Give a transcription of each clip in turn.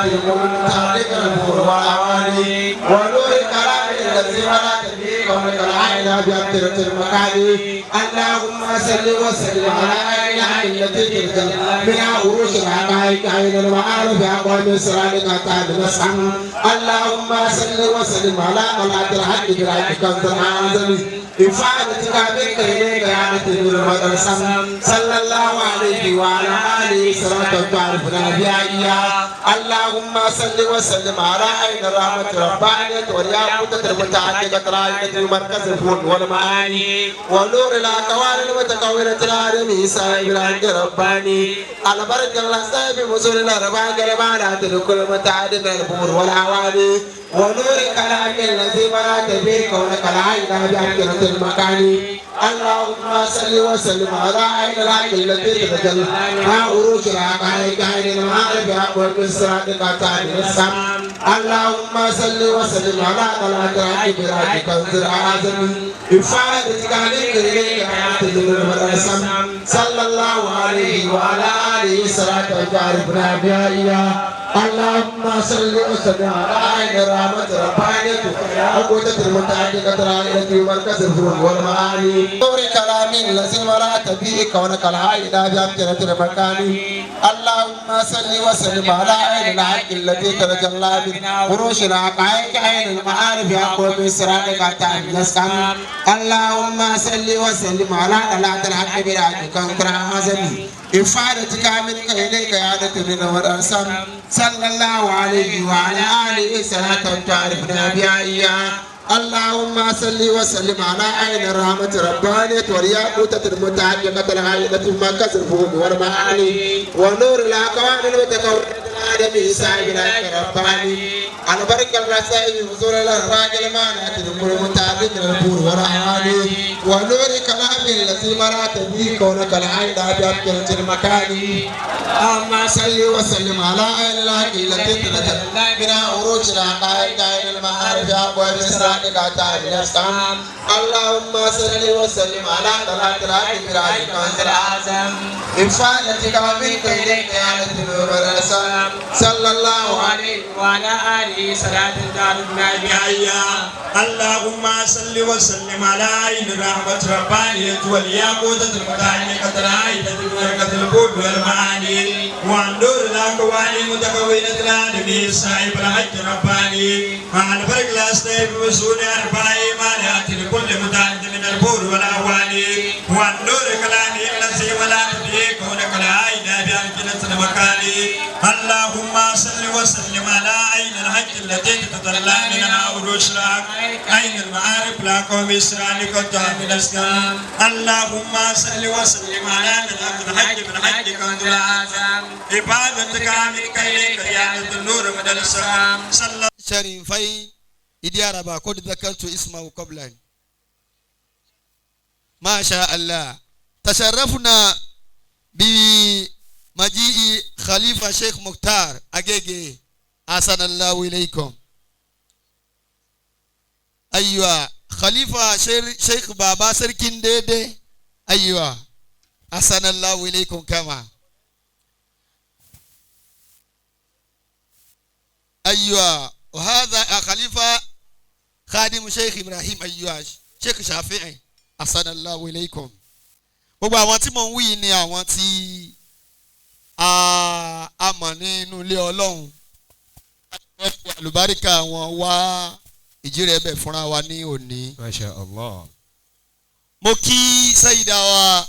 المتعلق النور والأواني ونور كلام الذي ولا تدري قولك العين بأبترة المكان. اللهم صل وسلم على عين العين التي تلك من عروش الحقائق عين المعارف أقوام سرالك تاج. اللهم صل وسلم على طلعة الحق بالحق كنز العظيم إفادتك منك إليك يا نبي المدرسة صلى الله عليه وعلى آله صلاة تعرفنا بها إياه. اللهم صل وسلم على عين الرحمة الربانية والياقوتة المتعلقة رائدة المركز الفون والمعاني ونور الأكوان المتكونة العالمي صاحب العند رباني البركة الأصحاب مسؤول الأربعة كلمات لكل متعدد البور والعوالي ونور كلام الذي مرات به كونك العين بأمكنة المكان. اللهم صل وسلم على عين العين التي تتجلى مع عروش الحقائق عين المعارف أقوى من صراطك السلام. اللهم صل وسلم على طلعة الحق براك كنز الأعظم إفادتك عليك إليك صلى الله عليه وعلى آله صلاة تعرفنا بها إياه. اللهم صل وسلم على عين الرحمة الربانية عقودة المتعلقة العائلة مركز الفروع والمعاني نور كلام الذي مرأت به كونك العائلة بأمكنة المكان. اللهم صل وسلم على عين الحق التي تتجلى من عروش الحقائق عين المعارف أقوى من صراطك السلام. اللهم صل وسلم على طلعة الحق بالحق كنز الأعظم إفادتك منك إليك يا نبي والأرسام صلى الله عليه وعلى آله صلاة تعرفنا بها إياه. اللهم صل وسلم على عين الرحمة الربانية والياقوتة المتعلقة العائلة مركز الفهم والمعاني ونور الأكوان المتكونة العالمي صاحب الرباني البركة الرسائل وزور الأرواح المعنى كل متعلق البور والأعاني ونور كلام الذي مرات به كونك العين بأمكنة المكان. اللهم صل وسلم على عين الحق التي تتجلى من عروج الحقائق عين المعارف أبواب إسرائيل. اللهم صل وسلم على طلعة الحق بالحق كنز الأعظم إفادتك منك إليك يا نبي الرسول صلى الله عليه وعلى آله صلاة تعرفنا بها إياه. اللهم صل وسلم على عين الرحمة الربانية والياقوتة المتعلقة العائلة ببركة القلوب والمعاني والنور الأكوان المتكونة العالمي صاحب الحج الرباني مع البرك الأصلي بوصول أربع إيمانات لكل متعد من البور والأواني والنور كلامي الذي ولا به كونك العين بأمكنة المكان. اللهم صل وسلم على عين الحج التي تتطلع منها عروش عين المعارف لا قوم إسرائيل من الإسلام. اللهم صل وسلم على الحج بالحج كنز الأعظم عبادتك منك إليك يا النور من الإسلام صلى شريفين إدي عربا قد ذكرت اسمه قبلا. ما شاء الله تشرفنا بمجيء خليفة شيخ مختار أجيجي أحسن الله إليكم. أيوة خليفة شيخ بابا سركين ديدي أيوة أحسن الله إليكم كما أيوة. وهذا خليفة خادم شيخ إبراهيم أيوة شيخ شافعي أحسن الله إليكم. Gbogbo àwọn tí mò ń wí ni àwọn tí a mọ̀ nínú ilé Ọlọ́run àlùbáríkà wọn wá ìjírẹ̀ ẹbẹ̀ fúnra wa ní òní. Masha Allah. Mo kí Sayyida wa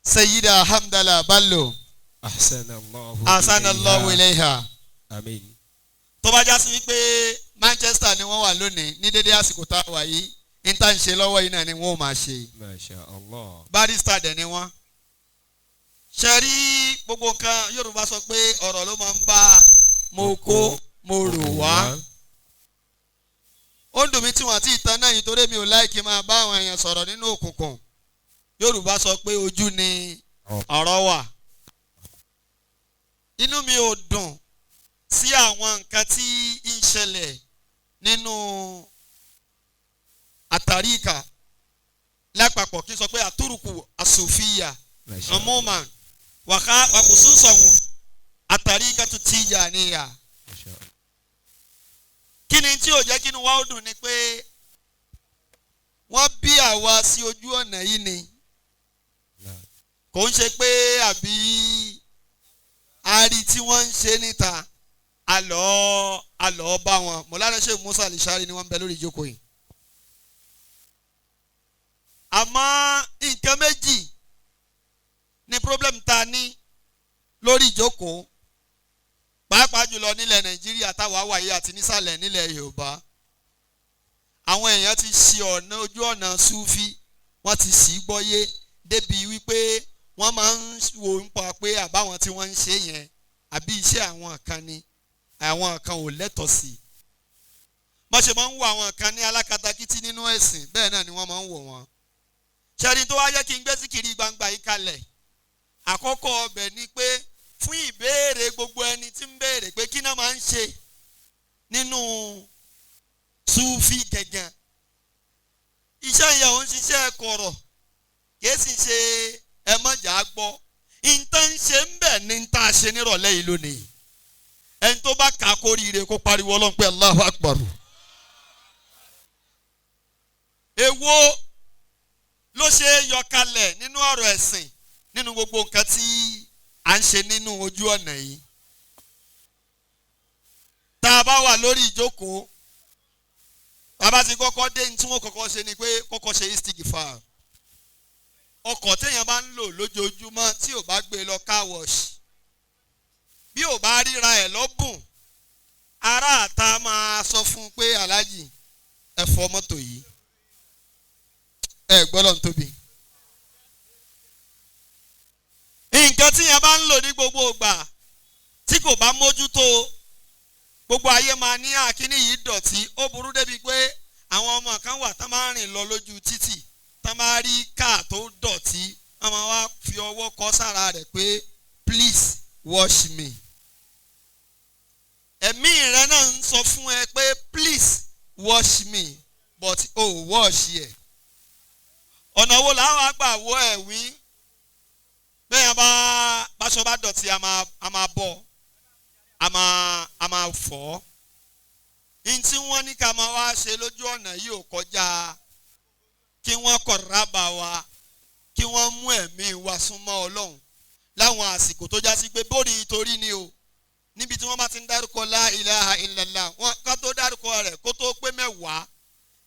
Sayyida Hamdala Bello. Ahsanallahu ilayha. Àmín. Tó bá já sí wípé Manchester ni wọ́n wà lónìí ní dédé àsìkò tá a wà yìí ní tá à ń ṣe lọ́wọ́ yìí náà ni wọ́n ó máa ṣe. Masha Allah. Barrister dẹ̀ ni wọ́n. Ṣe rí gbogbo nǹkan Yorùbá sọ pé ọ̀rọ̀ ló máa ń bá mo kó mo rò wá. Ó dùn mí tí wọ́n ti tán náà yìí torí mi ò láìkí máa bá àwọn èèyàn sọ̀rọ̀ nínú òkùnkùn. Yorùbá sọ pé ojú ni ọ̀rọ̀ wà. Inú mi ò dùn sí àwọn nǹkan tí ń ṣẹlẹ̀ nínú àtàríkà lápapọ̀ kí n sọ pé àtúrùkù àsòfíà umuman wàkùsùsọ̀hún At-Tariqatu Tijaniyya. Kí ni tí ò jẹ́ kí inú wa ó dùn ni pé wọ́n bí àwa sí ojú ọ̀nà yìí ni. Kò ń ṣe pé àbí ari tí wọ́n ń ṣe níta alọ́ bá wọn. Mọ̀lára Sheikh Musa Alishari ni wọ́n ń bẹ lórí ìjókòó yìí. Àmọ́ nǹkan méjì ni problem ta ní lórí ìjókòó, pàápàá jùlọ nílẹ̀ Nàìjíríà táwa wà yìí àti nísàlẹ̀ nílẹ̀ Yorùbá. Àwọn èèyàn ti ṣì ọ̀nà ojú ọ̀nà Súfí, wọ́n ti ṣì gbọ́yé débi wípé wọ́n máa ń wo ń pa pé àbáwọn tí wọ́n ń ṣe yẹn àbí iṣẹ́ àwọn kan ni, àwọn kan ò lẹ́tọ̀ọ́ sí i. Wọ́n ṣe máa ń wo àwọn kan ní alákatakítí nínú ẹ̀sìn, bẹ́ẹ̀ náà ni wọ́n máa ń wò wọ́n. Ṣẹ́ni tó wá yẹ kí n gbé síkìrì gbangba yìí kalẹ̀, àkọ́kọ́ ọbẹ̀ ni pé fún ìbéèrè gbogbo ẹni tí ń béèrè pé kí náà máa ń ṣe nínú Súfí gẹ̀gẹ̀. Iṣẹ́ yẹn ò ń ṣiṣẹ́ kọ̀rọ̀, kìí sì ṣe ẹmọ́jà gbọ́. Ìtàn ń ṣe ń bẹ̀ ní tá a ṣe nírọ̀lẹ́ yìí lónìí. Ẹni tó bá kà á kóríire kó pariwo Ọlọ́run pé Allahu Akbar. Èwo ló ṣe é yọkalẹ̀ nínú ọ̀rọ̀ ẹ̀sìn nínú gbogbo nǹkan tí à ń ṣe nínú ojú ọ̀nà yìí? Tá a bá wà lórí ìjókòó, bàbá ti kọ́kọ́ dé ní tí wọ́n kọ́kọ́ ṣe ni pé kọ́kọ́ ṣe istigifar. Ọkọ̀ téèyàn bá ń lò lójoojúmọ́ tí ò bá gbé lọ car wash, bí ò bá ríra ẹ̀ lọ́bùn, ará àta máa sọ fún un pé aláàjì ẹ fọ mọ́tò yìí. Ẹ gbọ́dọ̀ ń tóbi. Nǹkan tí yẹn bá ń lò ní gbogbo ìgbà tí kò bá mójútó, gbogbo ayé máa ní àkíní yìí dọ̀tí. Ó burú débi pé àwọn ọmọ kan wà tá máa rìn lọ lójú títì, tá máa rí káà tó dọ̀tí, wọ́n máa wá fi ọwọ́ kọ sára rẹ̀ pé please wash me. Ẹ̀mí rẹ náà ń sọ fún ẹ pé please wash me, but o ò wash ẹ̀. Ọ̀nà wo làwọn àgbà wọ ẹ̀ wí? Bẹ́ẹ̀ bá báṣọ bá dọ̀tí a máa bọ̀, a máa fọ̀. Ní tí wọ́n ní ká máa wá ṣe lójú ọ̀nà yìí ò kọjá kí wọ́n kọ̀ rábà wa, kí wọ́n mú ẹ̀mí wa súnmọ́ Ọlọ́run láwọn àsìkò tó já sí pé bórí torí ni o. Níbi tí wọ́n bá ti ń dárúkọ la ilaha illallah, wọ́n ká tó dárúkọ rẹ̀ kó tó pé mẹ́wàá,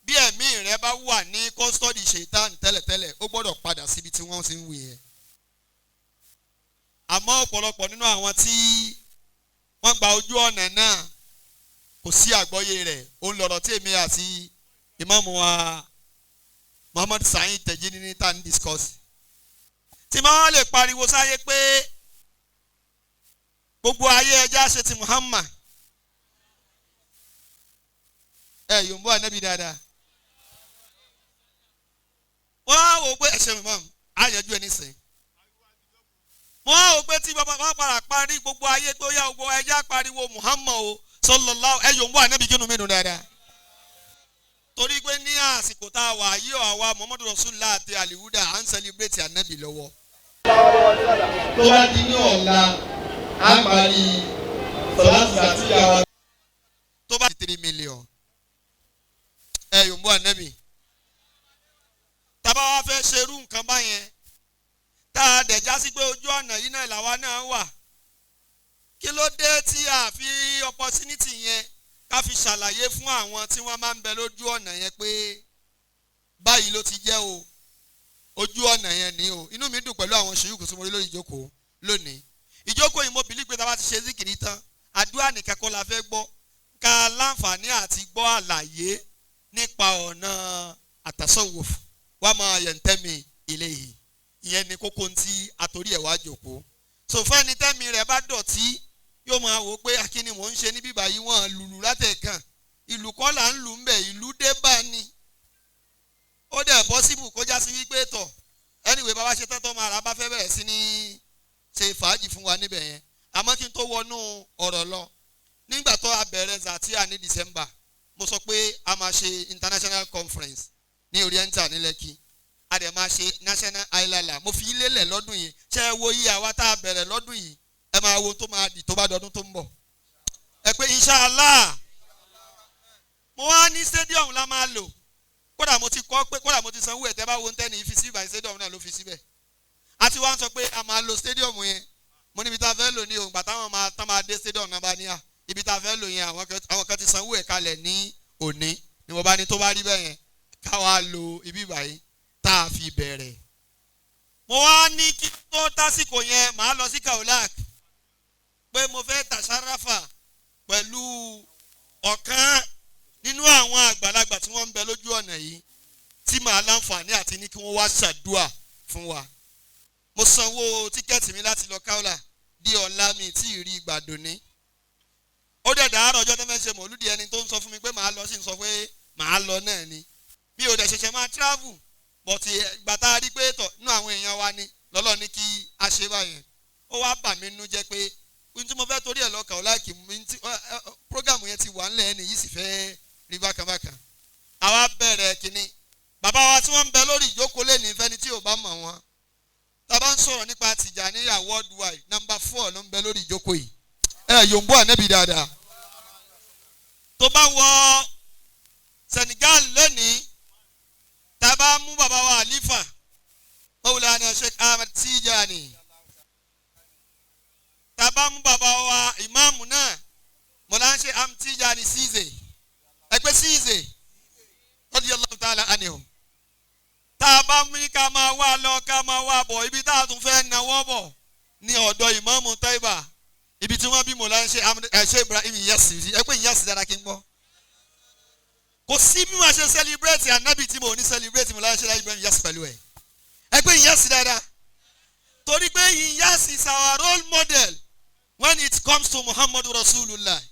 bí ẹ̀mí rẹ̀ bá wà ní kọ́sítọ́dì ṣètàn tẹ́lẹ̀tẹ́lẹ̀, ó gbọ́dọ̀ padà síbi tí wọ́n ti ń wí yẹn. Àmọ́ ọ̀pọ̀lọpọ̀ nínú àwọn tí wọ́n gba ojú ọ̀nà náà kò sí àgbọ́yé rẹ̀. Ó ń lọ̀rọ̀ tí èmi àti ìmáàmù wa Muhammad Sa'id Tẹ̀jíní ní tá ń discuss. Tí máa lè pariwo sáyé pé gbogbo ayé ẹja ṣe ti Muhammad. Ẹ yòǹbó ànábì dáadáa. Wọ́n á wò pé ẹ̀ṣẹ̀ mi mọ̀ á yanjú ẹ nísìnyí. Wọ́n á wò pé tí bàbá wọn padà parí gbogbo ayé tó yá gbogbo ẹja pariwo Muhammad o sallallahu, ẹ yòǹbó ànábì kínú mi dùn dáadáa. Torí pé ní àsìkò tá a wà yí àwa Muhammadu Rasulullah àti Alihuda à ń sẹlẹ̀bírẹ̀tì ànábì lọ́wọ́. Tó bá di ní ọ̀la, a parí sọ̀láṣì àti àwa. Tó bá di 3 million ẹ yòǹbó ànábì. Tábà wá fẹ́ ṣerú nǹkan báyẹn, tá a dẹ̀ já sí pé ojú ọ̀nà yìí náà làwa náà wà, kí ló dé tí a fi opportunity yẹn ká fi ṣàlàyé fún àwọn tí wọ́n máa ń bẹ lójú ọ̀nà yẹn pé báyìí ló ti jẹ́ o, ojú ọ̀nà yẹn ni o. Inú mi dùn pẹ̀lú àwọn ṣèyíkù tí mo rí lórí ìjókòó lónìí. Ìjókòó yìí mo bìlí pé tá a bá ti ṣe zikiri tán, àdúrà nìkan kọ́ la fẹ́ gbọ́, ká láǹfààní àti gbọ́ àlàyé nípa ọ̀nà àtàsọ̀wòf wà máa yẹ̀ntẹ́mi ilé yìí. Ìyẹn ni kókó tí àtòrí ẹ̀ wá jókòó. Sòfẹ́ni tẹ́mi rẹ̀ bá dọ̀tí yóò máa wò ó pé akíní mò ń ṣe ní bíbá yìí, wọ́n lùlù látẹ̀kàn, ìlú kọ́ là ń lù ń bẹ̀, ìlú dé bá ni. Ó dẹ̀ pọ́sibù kó já sí wípé tọ̀ anyway bàbá ṣe tán máa rà bá fẹ́ bẹ̀rẹ̀ sí ní ṣe fàájì fún wa níbẹ̀ yẹn. Àmọ́ kí n tó wọnú ọ̀rọ̀ lọ, nígbà tó a bẹ̀rẹ̀ Zatia ní December, mo sọ pé a máa ṣe international conference ní Oriental ní Lẹ́kì, a dẹ̀ máa ṣe national ilala. Mo fi ilé lẹ̀ lọ́dún yìí. Ṣé ẹ wo iye àwa tá a bẹ̀rẹ̀ lọ́dún yìí? Ẹ máa wo tó máa dì tó bá dọdún tó ń bọ̀. Ẹ pé inshallah. Mo wá ní stadium la máa lò. Kódà mo ti kọ́ pé kódà mo ti sanwó ẹ̀ tẹ́ bá wo ń tẹ́ni fi síbà stadium náà ló fi síbẹ̀. A ti wá ń sọ pé a máa lo stadium yẹn. Mo níbi tá a fẹ́ lò ní òǹgbà táwọn máa tán máa dé stadium náà bá ní à. Ibi tá a fẹ́ lò yẹn àwọn kan ti sanwó ẹ̀ kalẹ̀ ní òní. Ni mo bá ní tó bá rí bẹ́ẹ̀ yẹn ká wá lo ibi báyìí tá a fi bẹ̀rẹ̀. Mo wá ní kí tó tásìkò yẹn màá lọ sí Kaolack pé mo fẹ́ tàṣáráfà pẹ̀lú ọ̀kan nínú àwọn àgbàlagbà tí wọ́n ń bẹ lójú ọ̀nà yìí tí màá láǹfààní àti ní kí wọ́n wá ṣàdúà fún wa. Mo sanwó tíkẹ́ẹ̀tì mi láti lọ Kaolack di ọ̀la mi tí ì rí ìgbàdùn ní. Ó dẹ̀ dàárọ̀ ọjọ́ tó fẹ́ ṣe mọ̀lúdì ẹni tó ń sọ fún mi pé màá lọ sí ń sọ pé màá lọ náà ni. Mi ò dẹ̀ ṣẹ̀ṣẹ̀ máa travel but ìgbà tá a rí pé tọ̀ nínú àwọn èèyàn wa ni lọ́lọ́ ní kí a ṣe báyẹn. Ó wá bà mí nínú jẹ́ pé ohun tí mo fẹ́ torí ẹ̀ lọ Kaolack prógàmù yẹn ti wà ńlẹ̀ ẹni yìí sì fẹ́ rí bákan bákan. Àwa bẹ̀rẹ̀ kínní. Bàbá wa tí wọ́n ń bẹ lórí ìjókòó lé ní fẹ́ni tí ò bá mọ̀ wọ́n. Tá a bá ń sọ̀rọ̀ nípa Tìjàníyà worldwide number 4 ló ń bẹ lórí ìjókòó yìí. Ẹ yòǹbó ànẹ́bí dáadáa. Tó bá wọ Senegal lónìí, tá a bá mú bàbá wa Àlífà Mawlana Sheikh Ahmed Tijani. Tá a bá mú bàbá wa ìmáàmù náà Mawlana Sheikh Ahmed Tijani Cisse. Ẹgbẹ́ Cisse radiyallahu ta'ala anhu. Tá a bá mú ká máa wá lọ ká máa wá bọ̀ ibi tá a tún fẹ́ náwó bọ̀ ní ọ̀dọ̀ ìmáàmù Taiba ibi tí wọ́n bí Mawlana Sheikh Ibrahim Inyas ẹgbẹ́ Inyas dára kí n gbọ́. Kò sí bí wọ́n ṣe celebrate ànábì tí mo ní celebrate Mawlana Sheikh Ibrahim Inyas pẹ̀lú ẹ̀. Ẹgbẹ́ Inyas dáadáa. Torí pé Inyas is our role model when it comes to Muhammadu Rasulullah.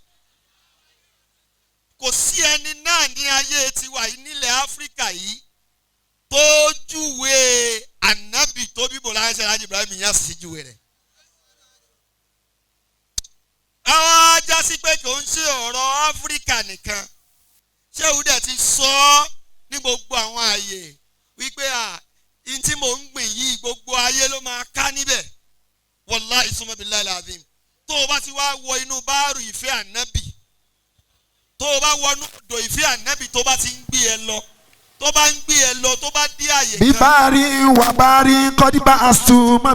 Kò sí ẹni náà ní ayé tiwa yìí nílẹ̀ Áfíríkà yìí tó júwe ànábì tó bí Mawlana Sheikh Ibrahim Inyas sí júwe rẹ̀. Àwọn ajá sí pé kò ń ṣe ọ̀rọ̀ Áfíríkà nìkan. Ṣé òwúdẹ̀ ti sọ ọ́ ní gbogbo àwọn ààyè wípé à n tí mò ń gbìn yìí gbogbo ayé ló máa ká níbẹ̀. Wallahi summa billahi alazim. Tó o bá ti wá wọ inú báàrù ìfẹ́ ànábì, tó o bá wọnú odò ìfẹ́ ànábì tó bá ti ń gbé ẹ lọ, tó bá ń gbé ẹ lọ, tó bá dé àyè kan. Bíbárí wà bárí kọ́díbà àsùnmọ́.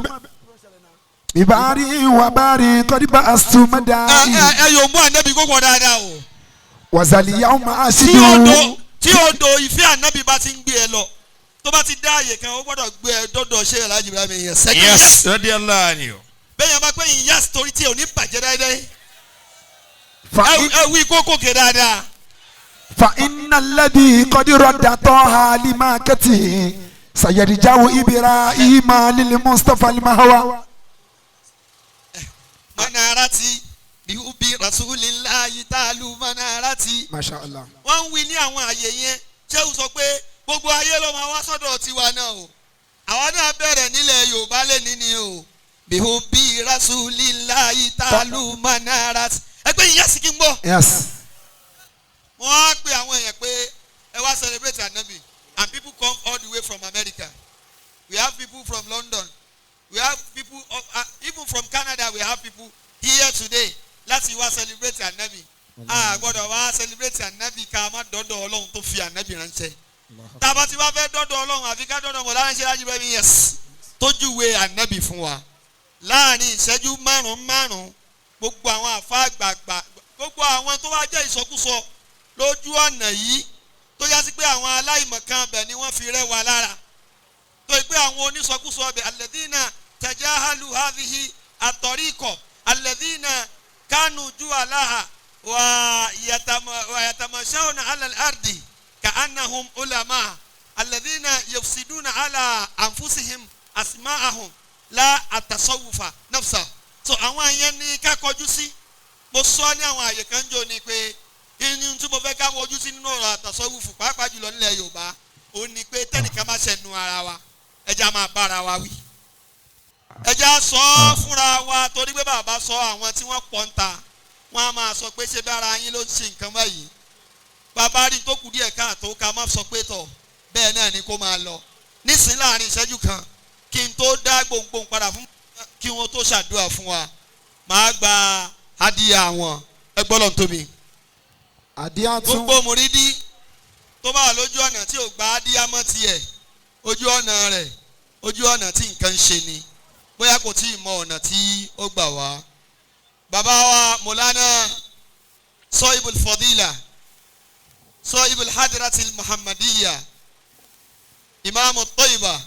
Bíbárí wà bárí kọ́díbà àsùnmọ́ dáì. Ẹ yóò mú ànábì gbogbo dáadáa o. Wàzàlíyà ọmọ àṣìdù. Tí odò ìfẹ́ ànábì bá ti ń gbé ẹ lọ, tó bá ti dá àyè kan, ó gbọ́dọ̀ gbé ẹ dọ́dọ̀ ṣé Alhaji Ibrahim Inyas. Yes, radiyallahu anhu. Bẹ́ẹ̀ yẹn bá pé Inyas torí tí ò ní bàjẹ́ dáadáa. Ẹ wí kókó ké dáadáa. Fa inna alladhi qad radda Taha limakati sayarja'u Ibrahima lil Mustafa al-mahwa. Manarati bihubi rasulillahi ta'alu manarati. Masha Allah. Wọ́n ń wí ní àwọn àyè yẹn, ṣé o sọ pé gbogbo ayé ló máa wá sọ́dọ̀ tiwa náà o. Àwa náà bẹ̀rẹ̀ nílẹ̀ Yorùbá lẹ́ni ni o. Bihubi rasulillahi ta'alu manarati. Ẹgbẹ́ yìí yẹ́sì kí n gbọ́. Yes. Wọ́n á pe àwọn èèyàn pé ẹ wá celebrate Ànábì and people come all the way from America. We have people from London. We have people even from Canada. We have people here today láti wá celebrate Ànábì. A gbọ́dọ̀ wá celebrate Ànábì ká má dọ́dọ̀ Ọlọ́run tó fi Ànábì ránṣẹ́. Tá a bá ti wá fẹ́ dọ́dọ̀ Ọlọ́run àfi ká dọ́dọ̀ Mawlana Sheikh Ibrahim Inyas tó júwe Ànábì fún wa. Láàárín ìṣẹ́jú márùn-ún gbogbo àwọn àfa àgbààgbà gbogbo àwọn tó wá jẹ́ ìsọkúsọ lójú ọ̀nà yìí tó yá sí pé àwọn aláìmọ̀kan ọbẹ̀ ni wọ́n fi rẹ́ wa lára tó yẹ pé àwọn onísọkúsọ ọbẹ̀ alladhina tajahalu hadhihi at-tariqa alladhina kanu juhalaha wa yatamashawna ala al-ardi ka'annahum ulama alladhina yufsiduna ala anfusihim asma'ahum la at-tasawwufa nafsa. So àwọn yẹn ní ká kọjú sí. Mo sọ ní àwọn àyè kan jò ní pé inú tí mo fẹ́ ká wojú sí nínú ọ̀rọ̀ àtàsọ́wùfù pàápàá jùlọ nílẹ̀ Yorùbá ó ní pé tẹ́nìkan má ṣẹnu ara wa ẹja máa bára wa wí. Ẹja sọ ọ́ fúnra wa torí pé bàbá sọ àwọn tí wọ́n pọ̀ ń ta wọ́n á máa sọ pé ṣé bára yín ló ń ṣe nǹkan báyìí. Bàbá rí tó kù díẹ̀ káàtó ká má sọ pé tọ̀ bẹ́ẹ̀ náà ni kó máa lọ. Nísìnyí láàrin ìṣẹ́jú kan kí n tó dá gbòǹgbòǹ padà fún kí wọ́n tó ṣàdúrà fún wa. Màá gba hadiya wọn. Ẹ gbọ́dọ̀ tóbi. Àdíyá tún. Gbogbo mùrídí tó bá wà lójú ọ̀nà tí ò gba hadiya mọ́ tiẹ̀, ojú ọ̀nà rẹ̀, ojú ọ̀nà tí nǹkan ń ṣe ni, bóyá kò tí ì mọ ọ̀nà tí ó gbà wá. Bàbá wa Mọ̀lánà Sọ́ibul Fadila, Sọ́ibul Hadratil Muhammadiyya, Imaamu Toyiba,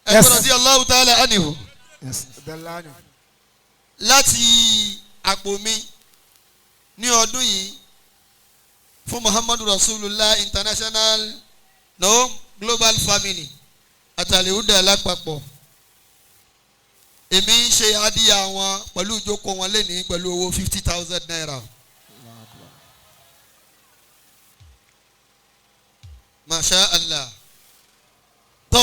Yes. ẹgbẹ́ radiyallahu ta'ala anhu, Yes. Dalani. láti àpò mi ní ọdún yìí fún Muhammadu Rasulullah International no Global Family àtàlẹ́húdà lápapọ̀, èmi ń ṣe adíyà wọn pẹ̀lú ìjókòó wọn lénìí pẹ̀lú owó 50,000 naira. Masha Allah.